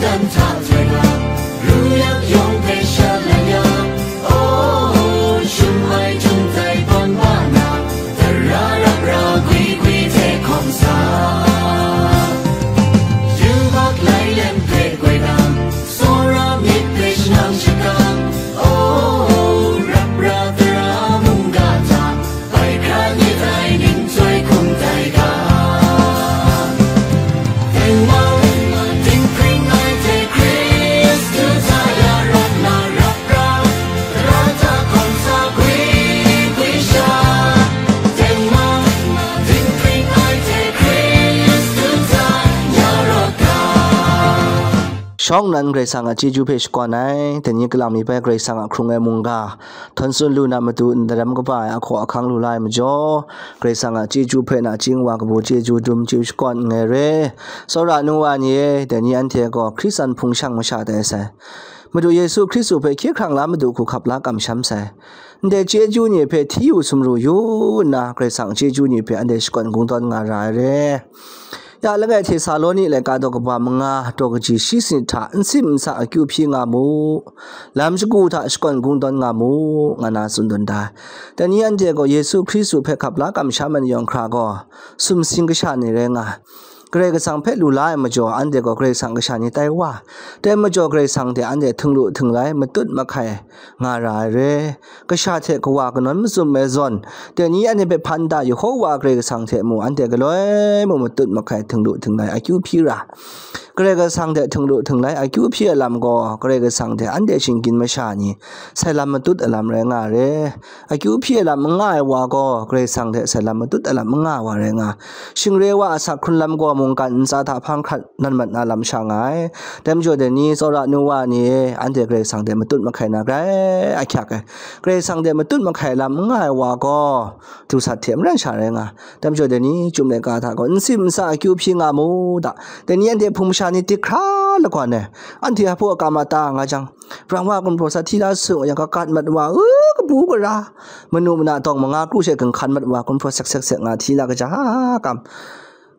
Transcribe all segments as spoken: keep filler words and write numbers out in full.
Tan hta htoi nga, ru yak yawng hpe sha lan ya, oh, shum ai jung tai tawn ba na, tara rap ra gwi gwi hte hkawm sa. Yubak lai lem hpe goi dang, tsawra myit hpe shanang shakang, oh, rap ra tara mungga hta, bai hkra ni tai ning chyoi hkum tai ga. Tengman, dinghpring ai hte Hkristu hta ya rawt na rap ra, tara hta hkawm sa gwi gwi sha. Tengman, dinghpring ai hte Hkristu hta ya rawt ga. Shawng nnan Karai Kasang a chyeju hpe shakawn ai, dai ni kalang mi bai Karai Kasang a hkrung ai mungga, htawn tsun lu na matu ndaram kaba ai ahkaw ahkang lu la ai majaw, Karai Kasang a chyeju hpe nachying wa kabu chyeju dum chyeju shakawn nngai re. Tsawra nu wa ni e, dai ni anhte gaw Hkristan hpung shang masha tai sai. Madu Yesu Hkristu hpe hkye hkrang la madu hku hkap la kamsham sai. Ndai chyeju ni hpe hti yu sumru yu nna, Karai Kasang chyeju ni hpe anhte shakawn kungdawn nga ra ai re. Ya langai Htesaloni laika daw kaba manga, daw kaji shi sanit hta n sim n sa akyu hpyi nga mu, lam shagu hta shakawn kungdawn nga mu, nga na tsun dun da. Dai ni anhte gaw Yesu Hkristu hpe hkap la kamsham ai ni yawng hkra gaw, sumsing kasha ni rai nga, Karai Kasang hpe lu la ai majaw, anhte gaw Karai Kasang kasha ni tai wa, dai majaw Karai Kasang hte anhte htinglu htinglai matut mahkai nga ra ai re. Kasha hte kawa kanawn matsun ai zawn, dai ni anhte hpe hpan da Yehowa Karai Kasang hte mu anhte galoi mung matut mahkai htinglu htinglai akyu hpyi ra. Karai Kasang hte htinglu htinglai akyu hpyi ai lam gaw, Karai Kasang hte anhte shinggyim masha ni sai lam matut ai lam rai nga re. Akyu hpyi ai lam n nga ai wa gaw, Karai Kasang hte sai lam matut ai lam n nga ai wa rai nga. Shingre wa a asak hkrun lam gaw mungkan ntsa hta hpang hkrat nan mat na lam sha nga ai. Dai majaw dai ni tsawra nu wa ni e, anhte Karai Kasang hte matut mahkai na grai ahkyak ai. Karai Kasang hte matut mahkai lam n nga ai wa gaw, dusat hte maren sha rai nga. Dai majaw dai ni chyum laika hta gaw, n sim n sa akyu hpyi nga mu da. Dai ni anhte hpung masha ni tik hkra lagawn ai. Anhte hpaw a kam a ta nga jang, brang wa gumhpraw sa hti la su yang, kakat mat wa, u, kabu gara, manu mana tawng manga kru she ginhkan mat wa, gumhpraw sek sek sek nga hti la kaja kam.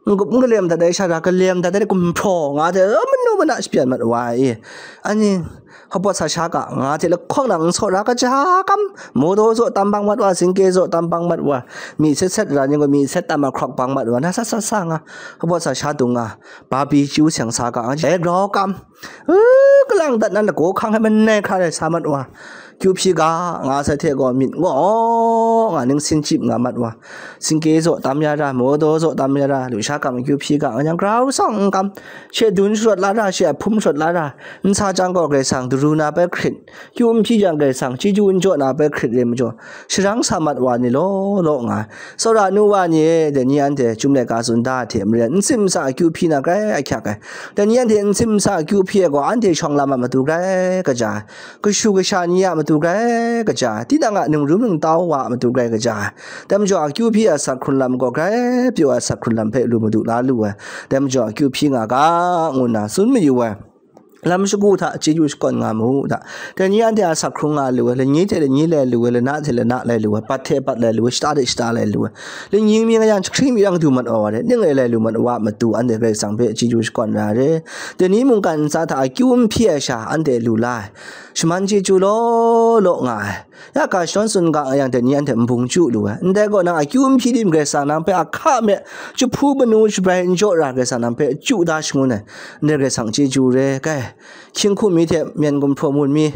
N-, n-, kalem dat ai sha ra, kalem dat ai gumhpraw nga hte, e, manu mana shapyan mat wa e. Ani, hpawt sa sha ga nga hte lahkawng nang n saw ra kaja kam, modo zaw tam bang mat wa, singke zaw tam bang mat wa, mi set set ra ni gaw mi set tam a hkrawk bang mat wa, na sa sa sa nga, hpawt sa sha dung nga, ba pyi chyu seng sa ga nga, e grau kam, e, kalang dat nan lagaw hkang hpe manai hkra rai sa mat wa, kyu hpyi ga nga sai hte gaw myit ngaw nga ning sin chyip nga mat wa, singke zaw tam ya ra, modo zaw tam ya ra, lusha kam kyu hpyi ga nga yang grau sawng n kam, she dun sharawt la ra, she a hpum sharawt la ra, n sa jang gaw Karai Kasang daru na bai hkrit, kyu n hpyi jang Karai Kasang chyeju n jaw na bai hkrit re majaw, sharang sa mat wa ni law law nga, tsawra nu wa ni e, dai ni anhte chyum laika tsun da hte maren n sim n sa akyu hpyi na grai ahkyak ai. Dai ni anhte n sim n sa akyu hpyi ai gaw, anhte shawng lam a matu grai kaja ai, kashu kasha ni a matu grai kaja ai, tinang a ningrum ningtau wa a matu grai kaja ai. Dai majaw, akyu hpyi a asak hkrun lam gaw grai pyaw ai asak hkrun lam hpe lu madu la lu ai. Dai majaw, akyu hpyi nga ga, ngu nna tsun mayu ai. Lam shagu hta chyeju shakawn nga mu da. Dai ni anhte a asak hkrung nga lu ai, lani hte lani lai lu ai, lana hte lana lai lu ai, bat hte bat lai lu ai, shata hte shata lai lu ai, lani mi nga yang, jahkring mi yang du mat wa wa re, ning e lai lu mat wa a matu, anhte Karai Kasang hpe chyeju shakawn ra ai re. Dai ni mungkan ntsa hta akyu n hpyi ai sha, anhte lu la ai. Shaman chyeju law law nga ai. Ya ga shadawn tsun ga nga yang, dai ni anhte nbung chyu lu ai. Ndai gaw, nang akyu n hpyi tim Karai Kasang nang hpe ahka me jahpu manu shabrai n jaw ra, Karai Kasang nang hpe chyu da shangun ai. Ndai Karai Kasang chyeju re, kai. Hkying hkum mi hte myen gumhpraw mun mi,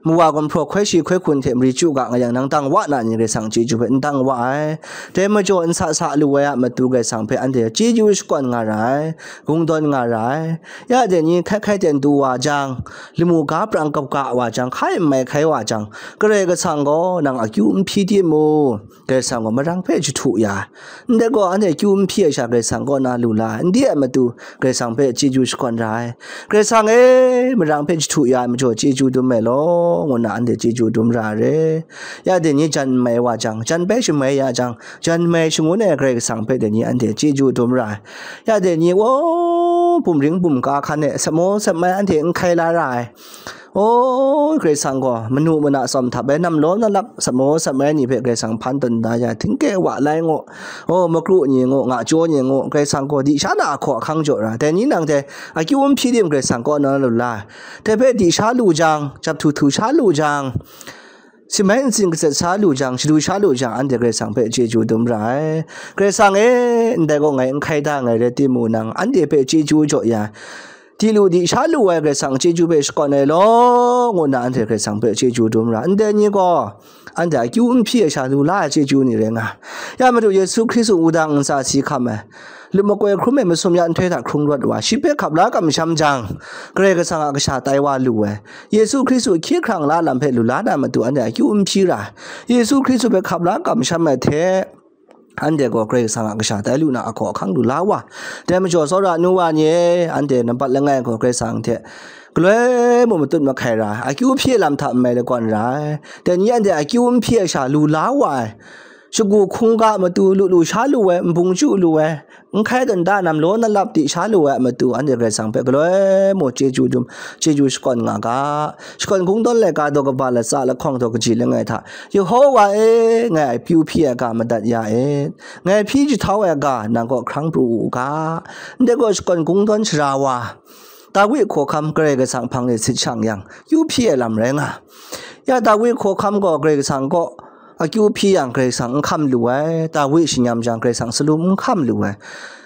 mawa gumhpraw hkoi shi hkoi hkun hte mari chyu ga nga yang, nang dang wa na ni Karai Kasang chyeju hpe n dang wa ai. Dai majaw, n sa sa lu ai a matu Karai Kasang hpe anhte chyeju shakawn nga ra ai, kungdawn nga ra ai. Ya dai ni hkai hkai ten du wa jang, lamu ga prang kap ga wa jang, hkai n mai hkai wa jang, Karai Kasang gaw nang akyu n hpyi tim mu? Karai Kasang gaw marang hpe jahtu ya ai. Ndai gaw, anhte akyu n hpyi ai sha Karai Kasang kaw na lu la ai. N di ai matu Karai Kasang hpe chyeju shakawn ra ai. Karai Kasang e, marang hpe jahtu ya ai majaw chyeju dum ai law, ngu nna anhte chyeju dum ra ai re. Ya dai ni jan n mai wa jang, jan bai shamai ya jang, jan mai shangun ai Karai Kasang hpe dai ni anhte chyeju dum ra ai. Ya dai ni, o, bumring bumga hkan e sat maw sat mai anhte n hkai la ra ai. O, Karai Kasang gaw manu mana tsawm htap ai, namlaw nalap, sat maw sat mai ni hpe Karai Kasang hpan tawn da ya, htingke wa lai ngu, o, makru ni ngu, nga jaw ni ngu, Karai Kasang gaw di sha na ahkaw ahkang jaw ra, dai ni nang hte akyu n hpyi tim Karai Kasang kaw na lu la, dai hpe di sha lu jang, jap htu htu sha lu jang, si mai ntsin katset sha lu jang, shadu sha lu jang, anhte Karai Kasang hpe chyeju dum ra ai. Karai Kasang e, ndai gaw ngai n hkai da nngai rai timung nang, anhte hpe chyeju jaw ya, di lu di sha lu ai Karai Kasang chyeju hpe shakawn ai law, ngu nna anhte Karai Kasang hpe chyeju dum ra. Ndai ni gaw, anhte akyu n hpyi ai sha lu la ai chyeju ni rai nga. Ya Madu Yesu Hkristu wudang ntsa si hkam ai, lut makoi hkrum ai masum ya nhtoi hta hkrung rawt wa, shi hpe hkap la kamsham jang, Karai Kasang a kasha tai wa lu ai. Yesu Hkristu hkye hkrang la lam hpe lu la na matu anhte akyu n hpyi ra. Yesu Hkristu hpe hkap la kamsham ai hte, anhte gaw Karai Kasang a kasha tai lu na ahkaw ahkang lu la wa. Dai majaw, tsawra nu wa ni e, anhte nampat langai gaw Karai Kasang hte galoi mung matut mahkai ra, akyu hpyi ai lam hta n mai lakawn ra ai. Dai ni anhte akyu n hpyi ai sha lu la wa ai. Shagu hkungga matu lu lu sha lu ai, nbung chyu lu ai, n hkai tawn da namlaw nalap di sha lu ai a matu, anhte Karai Kasang hpe galoi mung chyeju dum, chyeju shakawn nga ga. Shakawn kungdawn laika daw kaba latsa lahkawng daw kaji langai hta, Yehowa e, ngai a akyu hpyi ai ga madat ya e, ngai hpyi jahtau ai ga nang kaw hkrang pru u ga. Ndai gaw shakawn kungdawn sara wa, Dawi hkawhkam Karai Kasang hpang e sit shang yang, akyu hpyi ai lam rai nga. Ya Dawi hkawhkam gaw Karai Kasang kaw akyu hpyi yang, Karai Kasang n hkam lu ai, Dawi shingnyam jang, Karai Kasang salum n hkam lu ai.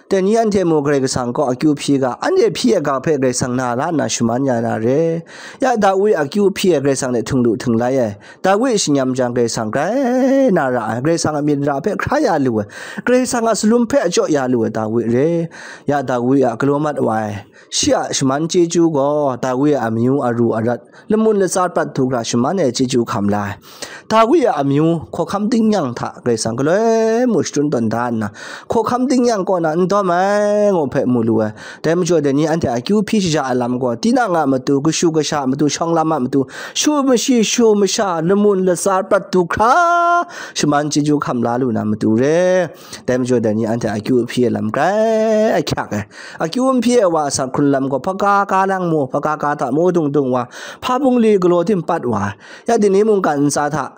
Dai ni anhte mung Karai Kasang kaw akyu hpyi ga, anhte hpyi ai ga hpe Karai Kasang na la nna shaman ya na re. Ya Dawi akyu hpyi ai Karai Kasang hte htung lu htung lai ai, Dawi shingnyam jang Karai Kasang grai na ra ai, Karai Kasang a myit ra hpe hkra ya lu ai, Karai Kasang a salum hpe a jaw ya lu ai Dawi re. Ya Dawi a galaw mat wa ai, shi a shaman chyeju gaw Dawi a amyu aru arat, lamun latsa prat htu hkra shaman ai chyeju hkam la ai. Dawi a amyu hkawhkam tingnyang hta Karai Kasang galoi mung shadun tawn da nna, hkawhkam tingnyang kaw na n dawm ai, ngu hpe mu lu ai. Dai majaw, dai ni anhte akyu hpyi shaja ai lam gaw, tinang a matu, kashu kasha a matu, shawng lam a matu, shu mashi, shu masha, lamun latsa prat du hkra, shaman chyeju hkam la lu na matu re. Dai majaw, dai ni anhte akyu hpyi ai lam grai ahkyak ai. Akyu n hpyi ai wa a sak hkrun lam gaw, hpa ka ka lang mu, hpa ka ka hta mu dung dung wa, hpa bungli galaw tim pat wa, ya dini mungkan ntsa hta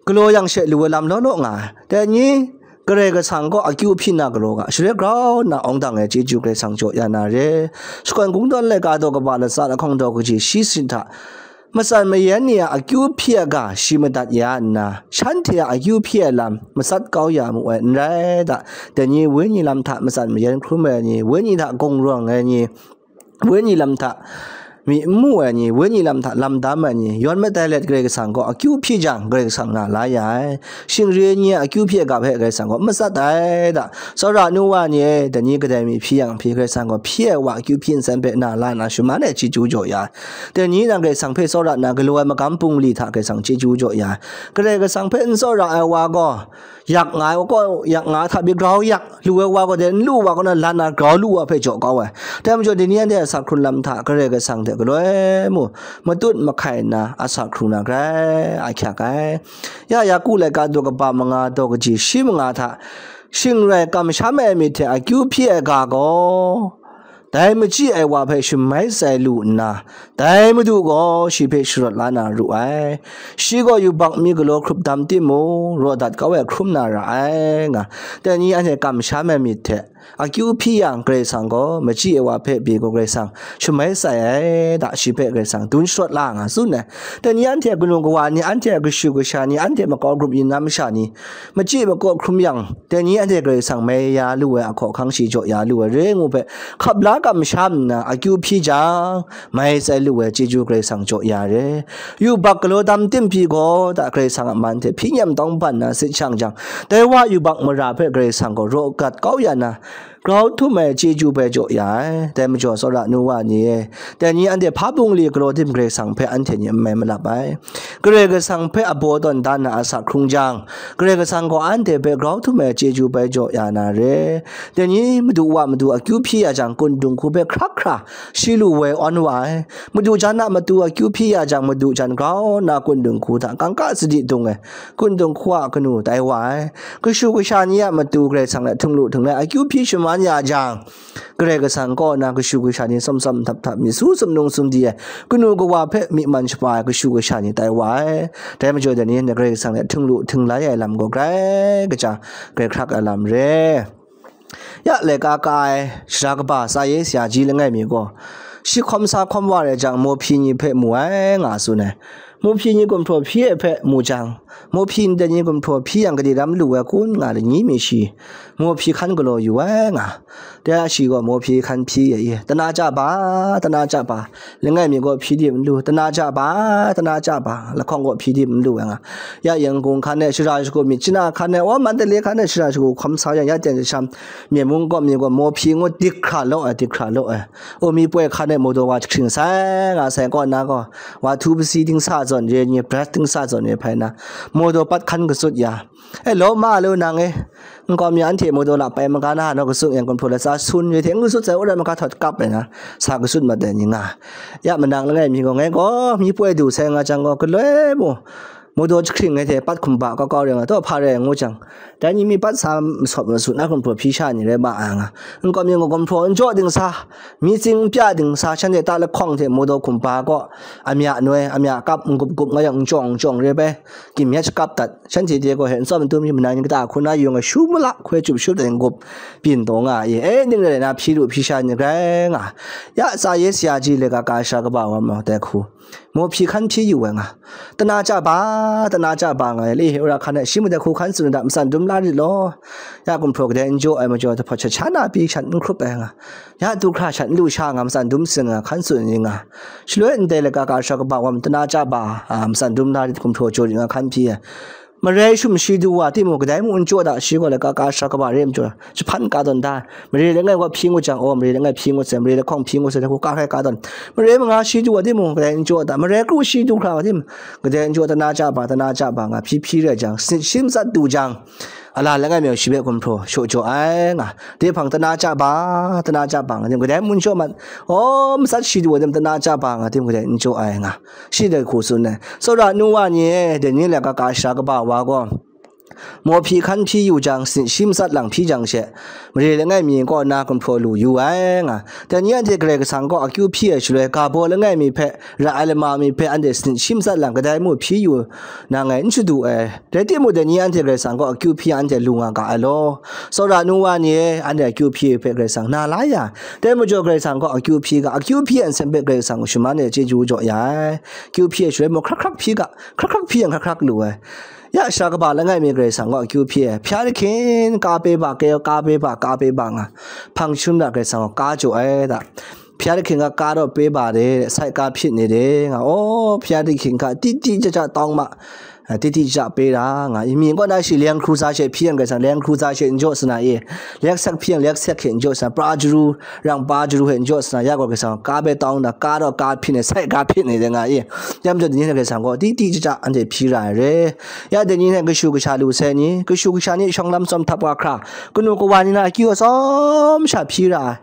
galaw yang she lu ai lam law law nga ai. Dai ni, Karai Kasang gaw akyu hpyi na galaw ga, share grau nna awng dang ai chyeju Karai Kasang jaw ya na re. Shakawn kungdawn laika daw kaba latsa lahkawng daw kaji shi sit hta, matsan mayan ni a akyu hpyi ai ga shi madat ya nna, shanhte a akyu hpyi ai lam matsat kau ya mu ai n rai ta? Dai ni wenyi lam hta matsan mayan hkrum ai ni, wenyi hta gungrawng ai ni, wenyi lam hta myi n mu ai ni, wenyi lam hta lam dam ai ni, yawn matai let Karai Kasang gaw akyu hpyi jang, Karai Kasang na la ya ai. Shingri ai ni a akyu hpyi ai ga hpe Karai Kasang gaw matsat ai ta? Tsawra nu wa ni e, dai ni kadai mi hpyi yang hpyi, Karai Kasang gaw hpyi ai wa akyu hpyi nsen hpe na la na shaman ai chyeju jaw ya ai. Dai ni nang Karai Kasang hpe tsawra nna galaw ai magam bungli hta Karai Kasang chyeju jaw ya ai. Karai Kasang hpe n tsawra ai wa gaw, yak nga ai wa gaw, yak nga hta pyi grau yak, lu ai wa gaw dai n lu wa kaw na lan na grau lu wa hpe jaw kau ai. Dai majaw, dai ni anhte a sak hkrun lam hta Karai Kasang hte galoi mu matut mahkai nna a sak hkrung na grai ahkyak ai. Ya Yaku laika daw kaba manga daw kaji shi manga hta, shing rai kamsham ai myit hte akyu hpyi ai ga gaw, dai machyi ai wa hpe shamai sai lu nna, dai Madu gaw shi hpe sharawt la na ru ai. Shi gaw yubak mi galaw hkrup dam timung, raw dat kau ai hkrum na ra ai, nga. Dai ni anhte kamsham ai myit hte akyu hpyi yang, Karai Kasang gaw machyi ai wa hpe pyi gaw Karai Kasang shamai sai ai ta? Shi hpe Karai Kasang dun sharawt la nga tsun ai. Dai ni anhte kanu kawa ni, anhte a kashu kasha ni, anhte makau grup yin na masha ni, machyi makaw hkrum yang, dai ni anhte Karai Kasang mai ya lu ai, a hkawhkang shi jaw ya lu ai re ngu hpe hkap la kamsham nna akyu hpyi jang, mai sai lu ai chyeju Karai Kasang jaw ya re. Yubak galaw dam tim pyi gaw ta, Karai Kasang a man hte hpyi nyem tawng ban na sit shang jang, dai wa yubak mara hpe Karai Kasang gaw raw gat kau ya na, grau htum ai chyeju bai jaw ya ai. Dai majaw, tsawra nu wa ni e, dai ni anhte hpa bungli galaw tim Karai Kasang hpe anhte ni n mai malap ai. Karai Kasang hpe a baw tawn dan na a sak hkrung jang, Karai Kasang gaw anhte hpe grau htum ai chyeju bai jaw ya na re. Dai ni madu wa madu akyu hpyi ya jang, kun dung hku hpe hkrak hkra shi lu woi awn wa ai. Madu jan a matu akyu hpyi ya jang, madu jan grau nna kun dung hku hta kangka sadi dung ai. Kun dung hku a kanu tai wa ai. Kashu kasha ni a matu Karai Kasang hte htung lu htung lai akyu hpyi shaman ya jang, Karai Kasang kaw na kashu kasha ni sawm sawm htap htap, myit su sumnung sumdi ai, kanu kawa hpe myi man shapa ai kashu kasha ni tai wa ai. Dai majaw dai ni Karai Kasang hte htinglu htinglai ai lam gaw grai kaja, grai hkrak ai lam re. Ya laika ka ai sara kaba tsa ye sara ji langai mi gaw, shi hkawm sa hkawm wa rai jang, mawhpyi ni hpe mu ai nga tsun ai. Mawhpyi ni gumhpraw hpyi ai hpe mu jang, mawhpyi ndai ni gumhpraw hpyi yang, gade ram lu ai kun nga, lanyi mi shi, mawhpyi hkan galaw yu ai nga. Dai a shi gaw mawhpyi hkan hpyi ai, tana ja ba, tana ja ba, langai mi gaw hpyi di n lu, tana ja ba, tana ja ba, lahkawng gaw hpyi di n lu ai nga. Ya Yangon hkan e shara shagu myit, China hkan e, wa, Mandalay hkan e shara shagu hkawm sa yang, ya ten jasham, Myen mung gaw mi gaw mawhpyi ngu dik hkra law ai, dik hkra law ai. O, mi poi hkan e mawdaw wa jahkring sai nga sai kaw na gaw, wa htu pasi dingsa zawn re ni, brush dingsa zawn re hpai na, mawdaw pat hkan katsut ya. E, law ma lu nang e, nkau mi anhte mawdaw la pai maga na naw kasung yang gumhpraw latsa sun re hte n katsut sai, wora maga htawt kap ai na, sa katsut mat ai ni nga. Ya manang langai mi gaw, ngai gaw mi poi du sai nga jang gaw, galoi mu, mawdaw jahkring ai hte pat hkumba kau kau rai nga, taw hpa rai ngu jang, dai ni mi pat sa masawp masut na gumhpraw hpyi sha ni rai ma ai nga. Nkau mi gaw gumhpraw n jaw dingsa, mi tsing n pya dingsa, shanhte ta lahkawng hte mawdaw hkumba kaw, amya noi, amya kap, n gup gup nga yang, n jawng n jawng re bai, kim ya shakap dat, shanhte de gaw he n tsawm n tum, manang ni kata hku na yung ai, shu mala hkoi chup shup dat n gup, byin taw nga ai. E, ning rai na hpyi lu hpyi sha ni rai nga. Ya tsa ye sara ji laika ka sara kaba wa ma dai hku, mawhpyi hkan hpyi yu ai nga. Tana ja ba, tana ja ba nga, le he wora hkan e, shi mung dai hku hkan tsun da, matsan dum la rit law. Ya gumhpraw kadai n jaw ai majaw, dahpawt shat sha na pyi shat n hkrup ai nga. Ya du hkra shat n lu sha nga, matsan dum sin nga, hkan tsun ni nga. Shaloi ndai laika ka sara kaba wa ma, tana ja ba, a, matsan dum la rit, gumhpraw jaw rit nga, hkan hpyi ai. Marai shum shi du wa timung, kadai mung n jaw da, shi gaw laika ka sara kaba re majaw, jahpan ka tawn da. Marai langai wa hpyi ngut jang, o, marai langai hpyi ngut sai, marai lahkawng hpyi ngut sai, dai hku ka hkrai ka tawn. Marai manga shi du wa timung, kadai n jaw da. Marai kru shi du hkra wa timung, kadai n jaw, tana ja ba, tana ja ba nga, hpyi hpyi rai jang, sin shi matsat du jang, a la langai mi gaw shi hpe gumhpraw shaw jaw ai nga. Dai hpang tana ja ba, tana ja ba nga tim, kadai mung n jaw mat, o, matsat shi du wa tim, tana ja ba nga tim, kadai n jaw ai nga. Shi dai hku tsun ai. Tsawra nu wa ni e, dai ni laika ka sara kaba wa gaw, mawhpyi hkan hpyi yu jang, sin shi matsat lang hpyi jang she, marai langai mi kaw na gumhpraw lu yu ai nga. Dai ni anhte Karai Kasang kaw akyu hpyi ai shaloi, ga baw langai mi hpe, ra ai lama mi hpe, anhte sin shi matsat lang kadai mung hpyi yu na ngai n shadu ai. Dai timung, dai ni anhte Karai Kasang kaw akyu hpyi anhte lu nga ga ai law. Tsawra nu wa ni e, anhte akyu hpyi hpe Karai Kasang na la ya. Dai majaw Karai Kasang kaw akyu hpyi ga, akyu hpyi ai nsen hpe Karai Kasang shaman e chyeju jaw ya ai. Akyu hpyi ai shaloi mung hkrak hkrak hpyi ga, hkrak hkrak hpyi yang hkrak hkrak lu ai. Ya sara kaba langai mi Karai Kasang kaw akyu hpyi ai. Hpya dahkyen ka pe ba, ka pe ba, ka pe ba nga. Hpang shum da Karai Kasang kaw ka jaw ai da. Hpya dahkyen ka, ka daw pe ba de, sai ka hpyit ni de nga. O, hpya dahkyen ka, titi ja ja tawng ma, titi ja pe ra nga. Imi kaw na shi Land Cruiser she hpyi yang Karai Kasang Land Cruiser she n jaw sa na e. Lexus hpyi yang Lexus hte n jaw sa na, pra jaru, rang pa jaru hte n jaw sa na, ya gaw Karai Kasang ka bai tawng da, ka daw ka hpyit ni, sai ka hpyit ni de nga e. Yam jaw dai ni hte Karai Kasang kaw titi ja ja anhte hpyi ra ai re. Ya dai ni hte kashu kasha lu sai ni, kashu kasha ni shawng lam tsawm htap wa hkra, kanu kawa ni na akyu atsawm sha hpyi ra ai.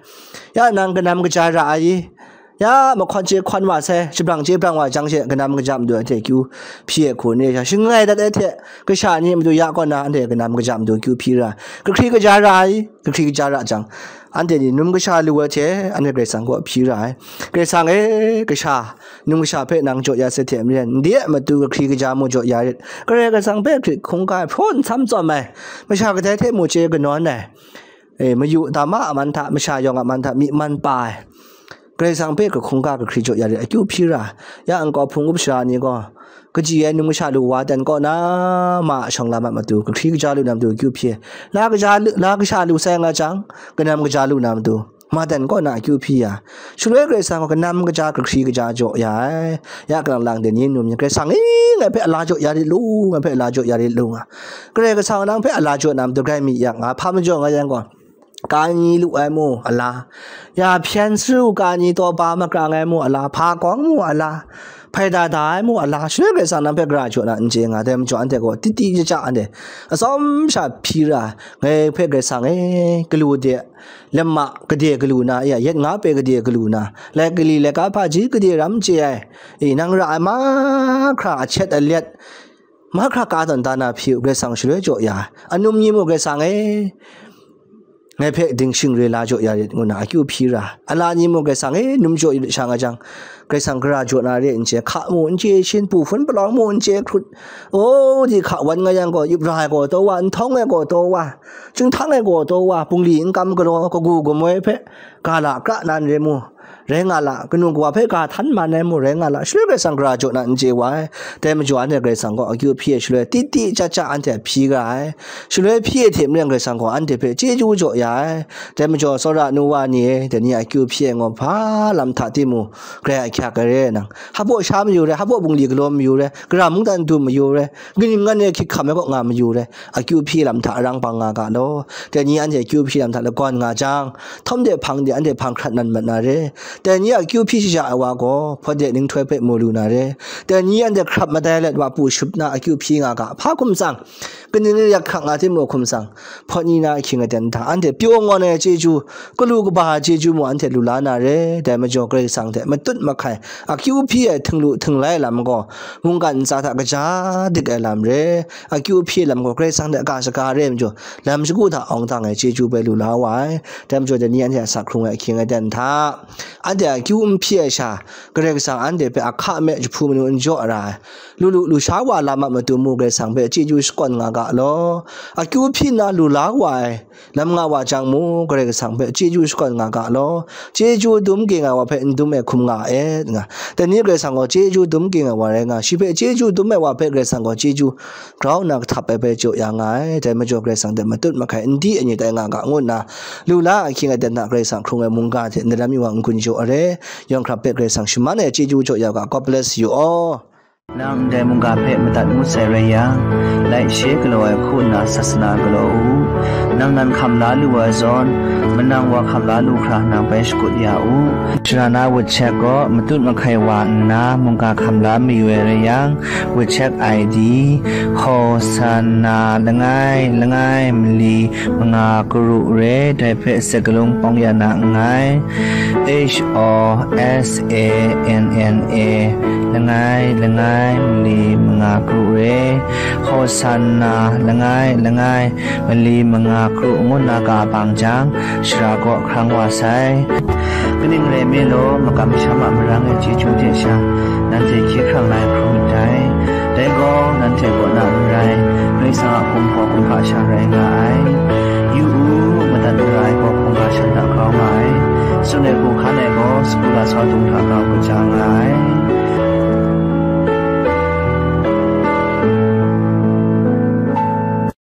Ya nang kanam kaja ra ai i? Ya mahkawn chye hkawn wa sai, shabrang chye brang wa jang she, kanam kaja madu ai hte akyu hpyi ai hku ni sha, shangai dat ai hte, kasha ni madu ya kaw na, anhte kanam kaja madu akyu hpyi ra ai. Kahkri kaja ra ai, kahkri kaja ra jang, anhte ni num kasha lu ai hte, anhte Karai Kasang kaw hpyi ra ai. Karai Kasang e, kasha, num kasha hpe nang jaw ya sai hte maren, ndai a matu kahkri kaja mung jaw ya rit. Karai Kasang hpe hkrit hkungga ai, hpraw nsam tsawm ai, masha kadai hte mung chye kanawn ai, e, mayu dama a man hta, masha yawng a man hta myi man pa ai, Karai Kasang hpe hkrit hkungga kahkri jaw ya rit, akyu hpyi ra. Ya nkau hpung up sara ni gaw, kaji ai num kasha lu wa dan kaw na, ma a shawng lam a matu, kahkri kaja lu na matu akyu hpyi ai. La kaja lu, la kasha lu sai nga jang, kanam kaja lu na matu, ma dan kaw na akyu hpyi ya. Shaloi Karai Kasang gaw kanam kaja, kahkri kaja jaw ya ai. Ya kalang lang dai ni num ni, Karai Kasang e, ngai hpe a la jaw ya rit lu, ngai hpe a la jaw ya rit lu nga. Karai Kasang nang hpe a la jaw na matu grai mi yang nga, hpa majaw nga yang gaw, ka ni lu ai mu a la, ya hpyen saru ka ni taw ba makrang ai mu a la, hpa kawng mu a la, hpai da da ai mu a la, shaloi Karai Kasang nang hpe gara jaw na n chye nga, dai majaw anhte gaw titi ja ja anhte atsawm sha hpyi ra, ngai hpe Karai Kasang e, galu de, lama gade galu na, ya yet nga pe gade galu na, lai kali laika hpaji gade ram chye ai, e, nang ra ai mahkra a chet a let, mahkra ka tawn da na hpyi u, Karai Kasang shaloi jaw ya ai. Anum ni mu Karai Kasang e, ngai hpe dingshing re la jaw ya rit, ngu nna akyu hpyi ra. Ala ni mung Karai Kasang e num jaw yu lit sha nga jang, Karai Kasang gara jaw na re n chye, hka mu n chye shin, pu hpun palawng mu n chye hkrut, o, di hka wan nga yang gaw, yup ra ai gaw taw wa, nhtawng ai gaw taw wa, chyinghtung ai gaw taw wa, bungli n kam galaw, kagu gamoi hpe ga la kra nan re mu, rai nga la, kanu kawa hpe ga htan man ai mu, rai nga la, shaloi Karai Kasang gara jaw na n chye wa ai. Dai majaw anhte Karai Kasang gaw akyu hpyi ai shaloi, titi cha cha anhte hpyi ga ai. Shaloi hpyi ai hte maren Karai Kasang gaw anhte hpe chyeju jaw ya ai. Dai majaw, tsawra nu wa ni e, dai ni a akyu hpyi ai gaw hpa lam hta timung, grai ahkyak ai re nang, hpa baw sha mayu re, hpa baw bungli galaw mayu re, gara mungdan du mayu re, kaning ngan e hkyit hkam ai kaw nga mayu re, akyu hpyi lam hta arang bang nga ga law. Dai ni anhte akyu hpyi lam hta lagawn nga jang, htawm de hpang de anhte hpang hkrat nan mat na re. Dai ni a akyu hpyi shaja ai wa gaw, hpawt de ninghtoi hpe mu lu na re. Dai ni anhte hkrap madai let wa pu shup na akyu hpyi nga ga, hpa hkum tsang, kaning ni yak hkak nga timung hkum tsang, hpawt ni na ahkying aten hta anhte pyaw ngawn ai chyeju, galu kaba ai chyeju mung anhte lu la na re. Dai majaw Karai Kasang hte matut mahkai, akyu hpyi ai htinglu htinglai lam gaw, mungkan ntsa hta kaja dik ai lam re. Akyu hpyi ai lam gaw Karai Kasang hte ga shaga re ai majaw, lam shagu hta awng dang ai chyeju bai lu la wa ai. Dai majaw dai ni anhte a sa hkrung ai ahkying aten hta, anhte akyu n hpyi ai sha, Karai Kasang anhte hpe ahka me jahpu manu n jaw ra ai, lu lu lu sha wa lam a matu mu Karai Kasang hpe chyeju shakawn nga ga law. Akyu hpyi nna lu la wa ai, lam nga wa jang mu, Karai Kasang hpe chyeju shakawn nga ga law. Chyeju dum ging ai wa hpe n dum ai hkum nga et nga. Dai ni Karai Kasang gaw chyeju dum ging ai wa rai nga, shi hpe chyeju dum ai wa hpe Karai Kasang gaw chyeju grau nna kahtap ai hpe jaw ya nga ai. Dai majaw Karai Kasang hte matut mahkai n di ai ni tai nga ga, ngu nna lu la ahkying aten hta Karai Kasang hkrung ai mungga hte ndaram yu wa n-gun jaw ai re. Yawng hkrap hpe Karai Kasang shaman ai chyeju jaw ya u ga. God bless you all. Nang ndai mungga hpe madat ngut sai rai yang, laishe galaw ai hku nna sasana galaw u. Nang nan hkam la lu ai zawn, manang wa hkam la lu hkra nang bai shakut ya u. Sharana WeChat gaw matut mahkai wa nna mungga hkam la mayu ai rai yang, WeChat I D, Hosanna langai langai mali manga karu re, dai hpe sakalung pawng ya na nngai. H O S A N N A, langai langai mali manga karu re, Hosanna langai langai mali manga karu ngu nna ga bang jang, shara kaw hkrang wa sai. Kaning rai me law, makam masham a marang e chyeju hte sha, nanhte hkye hkrang na ai hkrum myit dai. Dai gaw, nanhte kaw na n rai, Karai Kasang a hkum gaw kumhpa sha rai nga ai. Yu u, madat mara ai gaw hkungga shan hta grau nga ai. Tsun ai hku hkan ai gaw, sagu lasau dung hta grau kaja nga ai.